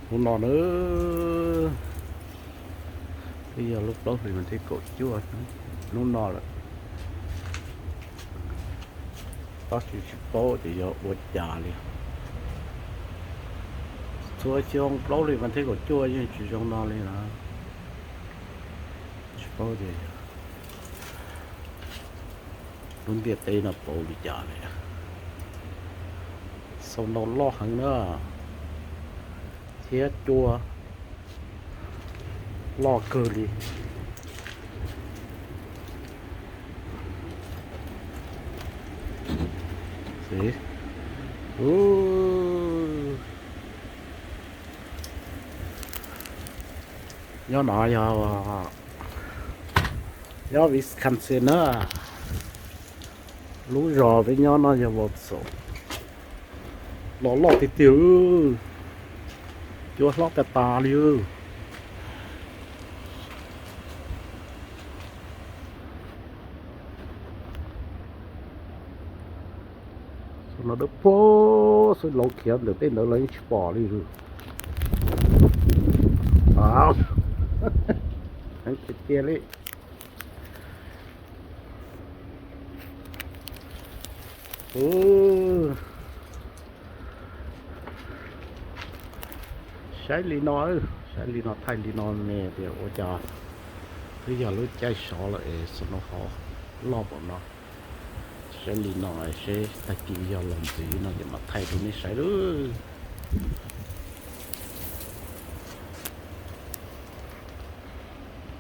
Hnub no na, twb yog lub plaub hlis vas thib kaum cuaj hnub no lawm, tab sis tsis paub tias yog ua cas li. Txhua xyoo plaub hlis vas thib kaum cuaj yeej tsis zoo no li na. Tsis paub tias lub ntiaj teb no pauv li cas li. Xyoo no loj heev na, thiab cua loj kawg li. Nyob no yog, nyob Wisconsin na, lub zos peb nyob no yog Wausau. Los loj tiag tiag, cua hlob tas tas li. Xyoo no dawb paug xwb, lawv khiav ntawm tej ntawd los yeej tsis pom li. Heev tiag tiag li. Saib li no, saib li no, thaij li no ne tias ua cas twb yog lub caij sov lawm es snow hau loj npaum no. Saib li no seb tag kis yog los ntxiv no ces mam thaij rau nej saib lauj.